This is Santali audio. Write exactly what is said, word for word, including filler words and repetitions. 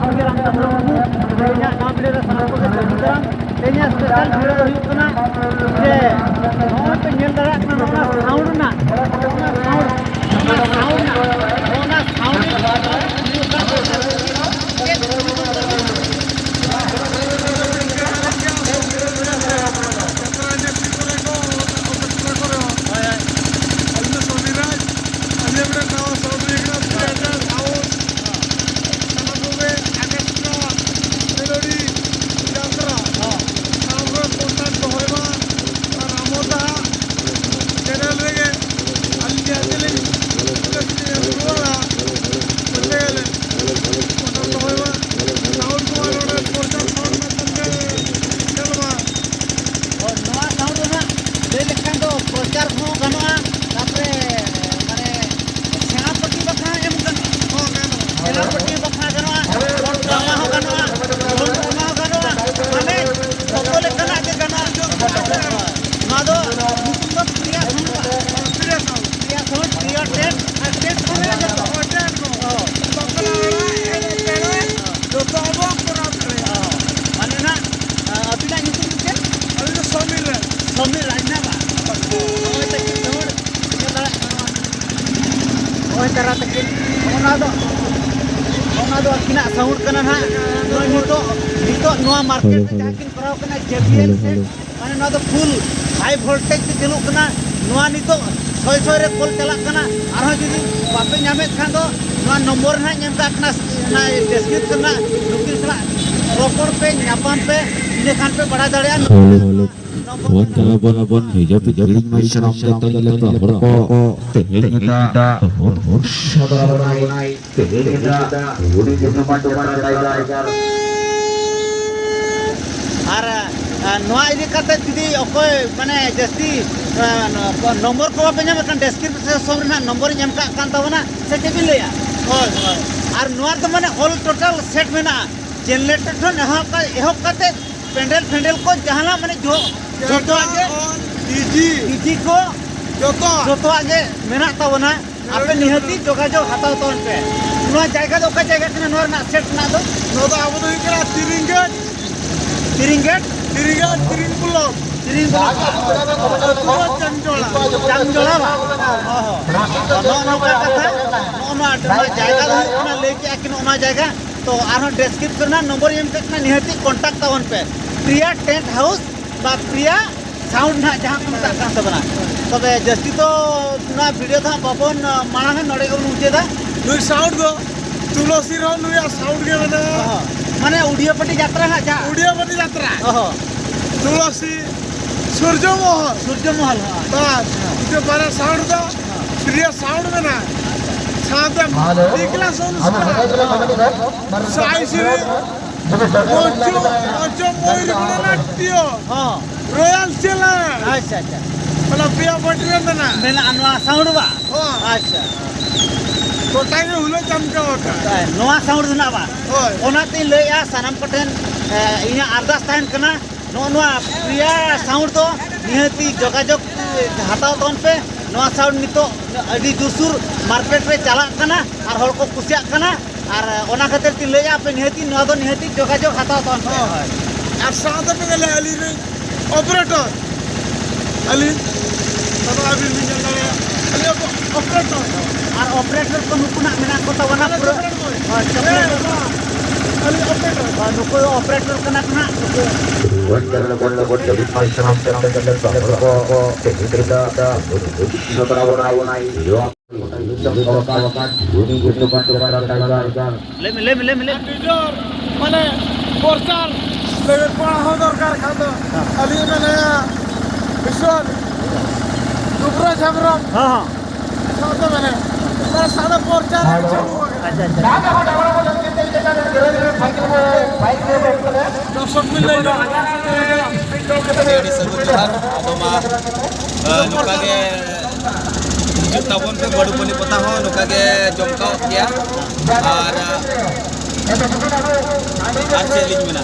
ᱛᱮᱦᱮᱧᱟᱜ ᱱᱚᱣᱟ video ᱨᱮ ᱥᱟᱱᱟᱢ ᱠᱚᱜᱮ ᱥᱟᱹᱜᱩᱱ ᱫᱟᱨᱟᱢ᱾ ᱛᱮᱦᱮᱧᱟᱜ special video ᱫᱚ ᱦᱩᱭᱩᱜ ᱠᱟᱱᱟ ᱡᱮ ᱱᱚᱜᱼᱚᱭ ᱯᱮ ᱧᱮᱞ ᱫᱟᱲᱮᱭᱟᱜ ᱠᱟᱱᱟ ᱱᱚᱜᱼᱚ ᱱᱟ sound ᱨᱮᱱᱟᱜ, ᱱᱚᱜᱼᱚ ᱱᱟ sound, ᱱᱚᱜᱼᱚ ᱱᱟ sound ᱨᱮᱱᱟᱜ, ᱱᱚᱜᱼᱚ ᱱᱟ sound ᱨᱮᱱᱟᱜ ᱦᱩᱭᱩᱜ ᱠᱟᱱᱟ ᱪᱮᱫ? ᱦᱳᱭ, ᱦᱳᱭ᱾ ᱟᱹᱞᱤᱧ ᱫᱚ ᱥᱚᱱᱤᱨᱟᱡᱽ, ᱟᱹᱞᱤᱧ ᱢᱤᱫᱴᱟᱝ ᱱᱟᱣᱟ sound ᱦᱩᱭ ᱠᱟᱱᱟ, ᱛᱷᱤᱭᱮᱴᱟᱨ ᱦᱟᱣᱩᱥ, ᱥᱟᱱᱟᱢ ᱠᱚᱜᱮ ᱚᱨᱠᱮᱥᱴᱨᱟ, ᱢᱮᱞᱳᱰᱤ, ᱡᱟᱛᱨᱟ, ᱦᱚᱸ᱾ ᱥᱟᱱᱟᱢ ᱠᱚᱜᱮ ᱠᱚᱱᱴᱟᱠᱴ ᱫᱚᱦᱚᱭ ᱢᱟ᱾ ᱟᱨ ᱨᱟᱢᱚᱫᱟ ᱪᱮᱱᱮᱞ ᱨᱮᱜᱮ ᱟᱹᱞᱤᱧ ᱡᱟᱦᱟᱸ ᱛᱮᱞᱤᱧ ᱨᱩᱣᱟᱹᱲᱟ, ᱵᱩᱡᱷᱟᱹᱣ ᱜᱮᱞᱮ, ᱠᱚᱱᱴᱟᱠᱴ ᱫᱚᱦᱚᱭ ᱢᱟ᱾ ᱥᱟᱣᱩᱱᱰ ᱠᱚ ᱱᱚᱰᱮ ᱯᱨᱚᱪᱟᱨ ᱥᱟᱣᱩᱱᱰ ᱢᱟᱫᱽᱫᱷᱚᱢ ᱛᱮ ᱪᱟᱞᱟᱜᱼᱟ᱾ ᱦᱳᱭ, ᱱᱚᱣᱟ ᱥᱟᱣᱩᱱᱰ ᱨᱮᱱᱟᱜ ᱞᱟᱹᱭ ᱞᱮᱠᱷᱟᱱ ᱫᱚ ᱯᱨᱚᱪᱟᱨ ᱦᱚᱸ ᱜᱟᱱᱚᱜᱼᱟ, ᱛᱟᱨᱯᱚᱨᱮ ᱢᱟᱱᱮ ᱥᱮᱬᱟ ᱯᱟᱹᱴᱤ ᱵᱟᱠᱷᱨᱟ ᱮᱢ ᱜᱟᱱᱚᱜᱼᱟ᱾ ᱦᱚᱸ, ᱜᱟᱱᱚᱜᱼᱟ᱾ ᱥᱮᱬᱟ ᱯᱟᱹᱴᱤ ᱵᱟᱠᱷᱨᱟ ᱜᱟᱱᱚᱜᱼᱟ, ᱦᱚᱲ ᱰᱨᱟᱢᱟ ᱦᱚᱸ ᱜᱟᱱᱚᱜᱼᱟ, ᱰᱨᱳᱱ ᱰᱨᱟᱢᱟ ᱦᱚᱸ ᱜᱟᱱᱚᱜᱼᱟ, ᱢᱟᱱᱮ ᱡᱚᱛᱚ ᱞᱮᱠᱟᱱᱟᱜ ᱜᱮ ᱜᱟᱱᱚᱜᱼᱟ᱾ ᱱᱚᱣᱟ ᱫᱚ ᱧᱩᱛᱩᱢ ᱫᱚ Priya sound. Priya sound. Priya sound, Priya tent, ᱟᱨ ᱴᱮᱱᱴ ᱠᱚ ᱢᱮᱱᱟᱜᱼᱟ ᱡᱚᱛᱚ᱾ ᱦᱚᱸ, ᱴᱮᱱᱴ ᱠᱚ᱾ ᱦᱚᱸ᱾ ᱵᱟᱯᱞᱟ ᱚᱲᱟᱜ, ᱮᱱᱮᱡ ᱥᱮᱨᱮᱧ, ᱡᱚᱛᱚ ᱟᱵᱚ ᱠᱚᱨᱟᱣ ᱫᱟᱲᱮᱭᱟᱜᱼᱟ᱾ ᱦᱚᱸ᱾ ᱢᱟᱱᱮ ᱱᱟᱜ, ᱟ, ᱟᱹᱵᱤᱱᱟᱜ ᱧᱩᱛᱩᱢ ᱫᱚ ᱪᱮᱫ? ᱟᱹᱞᱤᱧ ᱫᱚ ᱥᱚᱢᱤᱨ ᱨᱮᱱ᱾ ᱥᱚᱢᱤᱨ ᱨᱟᱡᱽᱱᱟ ᱵᱟ? ᱱᱚᱜᱼᱚᱭ ᱛᱟᱹᱠᱤᱱ ᱥᱟᱣᱩᱱᱰ, ᱧᱮᱞ ᱫᱟᱲᱮᱭᱟᱜ ᱠᱟᱱᱟ᱾ ᱱᱚᱜᱼᱚᱭ ᱛᱟᱨᱟ ᱛᱟᱹᱠᱤᱱ, ᱚᱱᱟ ᱫᱚ, ᱚᱱᱟ ᱫᱚ ᱟᱹᱠᱤᱱᱟᱜ ᱥᱟᱣᱩᱱᱰ ᱠᱟᱱᱟ ᱱᱟᱜ᱾ ᱱᱚᱜᱼᱚᱭ ᱱᱤᱛᱚᱜ, ᱱᱤᱛᱚᱜ ᱱᱚᱣᱟ ᱢᱟᱨᱠᱮᱴ ᱨᱮ ᱡᱟᱦᱟᱸ ᱠᱤᱱ ᱠᱚᱨᱟᱣ ᱠᱟᱱᱟ, ᱡᱮ ᱵᱤ ᱮᱞ ᱥᱮᱴ, ᱢᱟᱱᱮ ᱱᱚᱣᱟ ᱫᱚ ᱯᱷᱩᱞ ᱦᱟᱭ ᱵᱷᱳᱞᱴᱮᱡᱽ ᱛᱮ ᱪᱟᱹᱞᱩᱜ ᱠᱟᱱᱟ᱾ ᱱᱚᱣᱟ ᱱᱤᱛᱚᱜ ᱥᱚᱭ ᱥᱚᱭ ᱨᱮ ᱠᱚᱞ ᱪᱟᱞᱟᱜ ᱠᱟᱱᱟ᱾ ᱟᱨᱦᱚᱸ ᱡᱩᱫᱤ ᱵᱟᱯᱮ ᱧᱟᱢᱮᱫ ᱠᱷᱟᱱ ᱫᱚ ᱱᱚᱣᱟ ᱱᱚᱢᱵᱚᱨ ᱨᱮ ᱱᱟᱦᱟᱜ ᱧᱮᱞ ᱠᱟᱜ ᱠᱟᱱᱟ, ᱚᱱᱟ ᱰᱮᱥᱠᱨᱤᱯᱥᱚᱱ ᱨᱮᱱᱟᱜ, ᱱᱩᱠᱤᱱ ᱥᱟᱞᱟᱜ ᱨᱚᱯᱚᱲ ᱯᱮ, ᱧᱟᱯᱟᱢ ᱯᱮ, ᱤᱱᱟᱹ ᱠᱷᱟᱱ ᱯᱮ ᱵᱟᱲᱟᱭ ᱫᱟᱲᱮᱭᱟᱜᱼᱟ᱾ Hello, hello. ᱱᱚᱢᱵᱚᱨ ᱵᱚᱱ ᱛᱟᱞᱟ ᱵᱚᱱ ᱵᱚᱱ ᱵᱷᱮᱡᱟ ᱯᱮ ᱠᱤᱨᱤᱧ ᱢᱟᱹᱭ ᱥᱟᱱᱟᱢ ᱡᱟᱛᱟ ᱞᱮᱠᱟ ᱦᱚᱲ ᱠᱚ᱾ ᱛᱮᱦᱮᱧ ᱮᱴᱟᱜ ᱦᱚᱲ ᱥᱟᱫᱟ ᱵᱚᱱᱟᱭ᱾ ᱛᱮᱦᱮᱧ ᱮᱴᱟᱜ ᱦᱩᱰᱤᱧ ᱦᱩᱰᱤᱧ ᱢᱟᱹᱭ ᱴᱟᱭᱜᱟᱨ᱾ ᱟᱨ, ᱟᱨ ᱱᱚᱣᱟ ᱤᱫᱤ ᱠᱟᱛᱮ ᱡᱩᱫᱤ ᱚᱠᱚᱭ ᱢᱟᱱᱮ ᱡᱟᱹᱥᱛᱤ, ᱟ, ᱱᱚᱢᱵᱚᱨ ᱠᱚ ᱵᱟᱯᱮ ᱧᱟᱢᱮᱫ ᱠᱷᱟᱱ ᱰᱮᱥᱠᱨᱤᱯᱥᱚᱱ ᱨᱮᱱᱟᱜ ᱱᱚᱢᱵᱚᱨ ᱤᱧ ᱮᱢ ᱠᱟᱜ ᱠᱟᱱ ᱛᱟᱵᱚᱱᱟ, ᱥᱮ ᱪᱮᱫ ᱵᱤᱱ ᱞᱟᱹᱭᱟ? ᱦᱳᱭ, ᱦᱳᱭ᱾ ᱟᱨ ᱱᱚᱣᱟ ᱨᱮᱫᱚ ᱢᱟᱱᱮ all total set ᱢᱮᱱᱟᱜᱼᱟ, ᱡᱮᱱᱟᱨᱮᱴᱚᱨ ᱠᱷᱚᱱ ᱮᱦᱚᱵ ᱠᱟ-, ᱮᱦᱚᱵ ᱠᱟᱛᱮ ᱯᱮᱱᱰᱮᱞ ᱯᱷᱮᱱᱰᱮᱞ ᱠᱚ ᱡᱟᱦᱟᱱᱟᱜ ᱢᱟᱱᱮ ᱡᱚ-, ᱡᱚᱛᱚᱣᱟᱜ ᱜᱮ, ᱰᱤᱡᱤ᱾ ᱰᱤᱡᱤ ᱠᱚ ᱡᱚᱛᱚ᱾ ᱡᱚᱛᱚᱣᱟᱜ ᱜᱮ ᱢᱮᱱᱟᱜ ᱛᱟᱵᱚᱱᱟ᱾ ᱟᱯᱮ ᱱᱤᱦᱟᱹᱛᱤ ᱡᱳᱜᱟᱡᱳᱜᱽ ᱦᱟᱛᱟᱣ ᱛᱟᱵᱚᱱ ᱯᱮ᱾ ᱱᱚᱣᱟ ᱡᱟᱭᱜᱟ ᱫᱚ ᱚᱠᱟ ᱡᱟᱭᱜᱟ ᱠᱟᱱᱟ, ᱱᱚᱣᱟ ᱨᱮᱱᱟᱜ ᱥᱮᱴ ᱨᱮᱱᱟᱜ ᱫᱚ? ᱱᱚᱣᱟ ᱫᱚ ᱟᱵᱚ ᱫᱚ ᱦᱩᱭᱩᱜ ᱠᱟᱱᱟ ᱛᱤᱨᱤᱝᱜᱟᱹᱴ᱾ ᱛᱤᱨᱤᱝᱜᱟᱹᱴ? ᱛᱤᱨᱤᱝᱜᱟᱹᱴ, ᱛᱤᱨᱤᱝ ᱵᱞᱚᱠ᱾ ᱛᱤᱨᱤᱝ ᱵᱞᱚᱠ᱾ ᱟᱹᱛᱩ ᱫᱚ ᱪᱟᱝᱡᱚᱲᱟ᱾ ᱪᱟᱝᱡᱚᱲᱟ ᱵᱟ? ᱚ ᱦᱚᱸ᱾ ᱱᱚᱜᱼᱚ ᱱᱚᱝᱠᱟ ᱠᱟᱛᱷᱟ, ᱱᱚᱜᱼᱚ ᱱᱚᱣᱟ ᱡᱟᱭᱜᱟ ᱫᱚ ᱦᱩᱭᱩᱜ ᱠᱟᱱᱟ, ᱞᱟᱹᱭ ᱠᱮᱜᱼᱟ ᱠᱤᱱ ᱚᱱᱟ ᱡᱟᱭᱜᱟ᱾ ᱛᱚ ᱟᱨᱦᱚᱸ ᱰᱮᱥᱠᱨᱤᱯᱥᱚᱱ ᱨᱮ ᱱᱚᱢᱵᱚᱨ ᱤᱧ ᱮᱢ ᱠᱟᱜ ᱠᱟᱱᱟ, ᱱᱤᱦᱟᱹᱛᱤ ᱠᱚᱱᱴᱟᱠᱴ ᱛᱟᱵᱚᱱ ᱯᱮ᱾ ᱯᱨᱤᱭᱟ ᱴᱮᱱᱴ ᱦᱟᱣᱩᱥ ᱵᱟ ᱯᱨᱤᱭᱟ ᱥᱟᱣᱩᱱᱰ ᱱᱟᱦᱟᱜ ᱡᱟᱦᱟᱸ ᱠᱚ ᱢᱮᱛᱟᱜ ᱠᱟᱱ ᱛᱟᱵᱚᱱᱟ᱾ ᱛᱚᱵᱮ ᱡᱟᱹᱥᱛᱤ ᱫᱚ ᱱᱚᱣᱟ ᱵᱷᱤᱰᱤᱭᱳ ᱫᱚ ᱦᱟᱸᱜ ᱵᱟᱵᱚᱱ, ᱟ, ᱢᱟᱲᱟᱝᱟ, ᱱᱚᱰᱮ ᱜᱮᱵᱚᱱ ᱢᱩᱪᱟᱹᱫᱟ᱾ ᱱᱩᱭ ᱥᱟᱣᱩᱱᱰ ᱫᱚ ᱛᱩᱞᱚᱥᱤ ᱨᱮᱦᱚᱸ ᱱᱩᱭᱟᱜ ᱥᱟᱣᱩᱱᱰ ᱜᱮ ᱢᱮᱱᱟᱜᱼᱟ᱾ ᱚᱦᱚ᱾ ᱢᱟᱱᱮ ᱩᱰᱤᱭᱟᱹᱯᱟᱹᱴᱤ ᱡᱟᱛᱨᱟ ᱦᱟᱸᱜ ᱡᱟᱦᱟᱸ᱾ ᱩᱰᱤᱭᱟᱹᱯᱟᱹᱴᱤ ᱡᱟᱛᱨᱟ᱾ ᱚᱦᱚ᱾ ᱛᱩᱞᱚᱥᱤ, ᱥᱩᱨᱡᱚ ᱢᱚᱦᱚᱞ᱾ ᱥᱩᱨᱡᱚ ᱢᱚᱦᱚᱞ, ᱦᱚᱸ᱾ ᱵᱟᱥ, ᱦᱚᱸ᱾ ᱤᱱᱠᱟᱹ ᱵᱟᱨᱭᱟ ᱥᱟᱣᱩᱱᱰ ᱫᱚ ᱦᱚᱸ᱾ ᱯᱨᱤᱭᱟ ᱥᱟᱣᱩᱱᱰ ᱢᱮᱱᱟᱜᱼᱟ᱾ ᱥᱟᱶᱛᱮ ᱦᱮᱞᱳ᱾ ᱴᱤᱠᱞᱟ ᱥᱚᱱᱩᱥᱠᱟᱨ᱾ ᱦᱮᱞᱳ᱾ ᱥᱟᱭ ᱥᱤᱨᱤ᱾ ᱯᱚᱧᱪᱚ, ᱯᱚᱧᱪᱚ ᱢᱚᱭᱩᱨ ᱜᱚᱬᱚᱱᱟᱴᱴᱚ᱾ ᱦᱚᱸ᱾ Royal challenge. ᱟᱪᱪᱷᱟ, ᱟᱪᱪᱷᱟ᱾ ᱚᱱᱟ ᱯᱮᱭᱟ ᱯᱟᱴᱤ ᱨᱮ ᱢᱮᱱᱟᱜᱼᱟ᱾ ᱢᱮᱱᱟᱜᱼᱟ ᱱᱚᱣᱟ ᱥᱟᱣᱩᱱᱰ ᱵᱟ? ᱦᱚᱸ᱾ ᱟᱪᱪᱷᱟ᱾ ᱜᱚᱴᱟ ᱜᱮ ᱦᱩᱞᱟᱹ ᱪᱟᱢᱠᱟᱣ ᱟᱠᱟᱱ᱾ ᱱᱚᱣᱟ ᱥᱟᱣᱩᱱᱰ ᱨᱮᱱᱟᱜ ᱵᱟ? ᱦᱳᱭ᱾ ᱚᱱᱟᱛᱤᱧ ᱞᱟᱹᱭᱮᱫᱼᱟ ᱥᱟᱱᱟᱢ ᱠᱚᱴᱷᱮᱱ, ᱮ, ᱤᱧᱟᱹᱜ ᱟᱨᱫᱟᱥ ᱛᱟᱦᱮᱱ ᱠᱟᱱᱟ, ᱱᱚᱜᱼᱚ ᱱᱚᱣᱟ ᱯᱨᱤᱭᱟ ᱥᱟᱣᱩᱱᱰ ᱫᱚ ᱱᱤᱦᱟᱹᱛᱤ ᱡᱳᱜᱟᱡᱳᱜᱽ ᱦᱟᱛᱟᱣ ᱛᱟᱵᱚᱱ ᱯᱮ᱾ ᱱᱚᱣᱟ ᱥᱟᱣᱩᱱᱰ ᱱᱤᱛᱚᱜ ᱟᱹᱰᱤ ᱡᱳᱨᱥᱳᱨ ᱢᱟᱨᱠᱮᱴ ᱨᱮ ᱪᱟᱞᱟᱜ ᱠᱟᱱᱟ ᱟᱨ ᱦᱚᱲ ᱠᱚ ᱠᱩᱥᱤᱭᱟᱜ ᱠᱟᱱᱟ᱾ ᱟᱨ ᱚᱱᱟ ᱠᱷᱟᱹᱛᱤᱨ ᱛᱤᱧ ᱞᱟᱹᱭᱮᱫᱼᱟ, ᱟᱯᱮ ᱱᱤᱦᱟᱹᱛᱤ ᱱᱚᱣᱟ ᱫᱚ ᱱᱤᱦᱟᱹᱛᱤ ᱡᱳᱜᱟᱡᱳᱜᱽ ᱦᱟᱛᱟᱣ ᱛᱟᱵᱚᱱ ᱯᱮ᱾ ᱦᱳᱭ᱾ ᱦᱳᱭ᱾ ᱟᱨ ᱥᱟᱶᱛᱮ ᱯᱮ ᱧᱮᱞᱟ ᱟᱹᱞᱤᱧ ᱨᱮᱱ ᱚᱯᱟᱨᱮᱴᱚᱨ, ᱟᱹᱞᱤᱧ ᱵᱟᱵᱟ ᱟᱹᱵᱤᱱ ᱵᱤᱱ ᱧᱮᱞ ᱫᱟᱲᱮᱭᱟᱜᱼᱟ, ᱟᱹᱞᱤᱧ ᱚᱯ-, ᱚᱯᱟᱨᱮᱴᱚᱨ᱾ ᱟᱨ ᱚᱯᱟᱨᱮᱴᱚᱨ ᱠᱚ ᱱᱩᱠᱩ ᱱᱟᱜ ᱢᱮᱱᱟᱜ ᱠᱚ ᱛᱟᱵᱚᱱᱟ ᱟᱞᱮ ᱯᱩᱨᱟᱹ᱾ ᱪᱚᱯᱨᱮᱴ ᱵᱚᱭ᱾ ᱦᱳᱭ, ᱪᱚᱯᱨᱮᱴ ᱦᱮᱸ, ᱵᱚᱭ᱾ ᱟᱹᱞᱤᱧ ᱚᱯᱟᱨᱮᱴᱚᱨ᱾ ᱦᱳᱭ, ᱱᱩᱠᱩ ᱫᱚ ᱚᱯᱟᱨᱮᱴᱚᱨ ᱠᱟᱱᱟ ᱠᱚ ᱱᱟᱜ, ᱱᱩᱠᱩ᱾ ᱞᱟᱹᱭ ᱢᱮ, ᱞᱟᱹᱭ ᱢᱮ, ᱞᱟᱹᱭ ᱢᱮ, ᱞᱟᱹᱭ ᱢᱮ᱾ ᱞᱟᱹᱭ ᱢᱮ, ᱞᱟᱹᱭ ᱢᱮ, ᱞᱟᱹᱭ ᱢᱮ᱾ ᱟᱨ ᱱᱤᱡᱮᱨ ᱢᱟᱱᱮ ᱯᱨᱚᱪᱟᱨ ᱞᱟᱹᱜᱤᱫ ᱠᱚᱲᱟ ᱦᱚᱸ ᱫᱚᱨᱠᱟᱨ ᱠᱷᱟᱱ ᱫᱚ ᱦᱮᱸ᱾ ᱟᱹᱞᱤᱧ ᱢᱮᱱᱟᱭᱟ ᱵᱤᱥᱣᱟᱥ ᱫᱩᱵᱨᱟᱡᱽ ᱦᱮᱢᱵᱨᱚᱢ᱾ ᱦᱮᱸ, ᱦᱮᱸ᱾ ᱥᱟᱶᱛᱮ ᱢᱟᱱᱮ, ᱢᱟᱱᱮ ᱥᱟᱶᱛᱮ ᱯᱨᱚᱪᱟᱨ ᱮᱢ ᱪᱟᱹᱞᱩ ᱟᱠᱟᱱᱟ᱾ ᱟᱪᱪᱷᱟ, ᱟᱪᱪᱷᱟ᱾ ᱫᱚᱨᱥᱚᱠ ᱵᱤᱱ ᱞᱟᱹᱭ ᱧᱚᱜ ᱟᱠᱚᱣᱟ᱾ ᱟᱹᱰᱤ ᱟᱹᱰᱤ ᱥᱟᱹᱜᱩᱱ ᱡᱚᱦᱟᱨ᱾ ᱟᱫᱚ ᱢᱟ, ᱮ, ᱱᱚᱝᱠᱟ ᱜᱮ ᱦᱤᱡᱩᱜ ᱛᱟᱵᱚᱱ ᱯᱮ, ᱵᱟᱹᱨᱩᱯᱟᱹᱱᱤ ᱯᱟᱛᱟ ᱦᱚᱸ ᱱᱚᱝᱠᱟ ᱜᱮ ᱡᱚᱢᱠᱟᱣ ᱜᱮᱭᱟ᱾ ᱟᱨ, ᱟᱨ ᱪᱮᱫ ᱞᱤᱧ ᱢᱮᱱᱟ,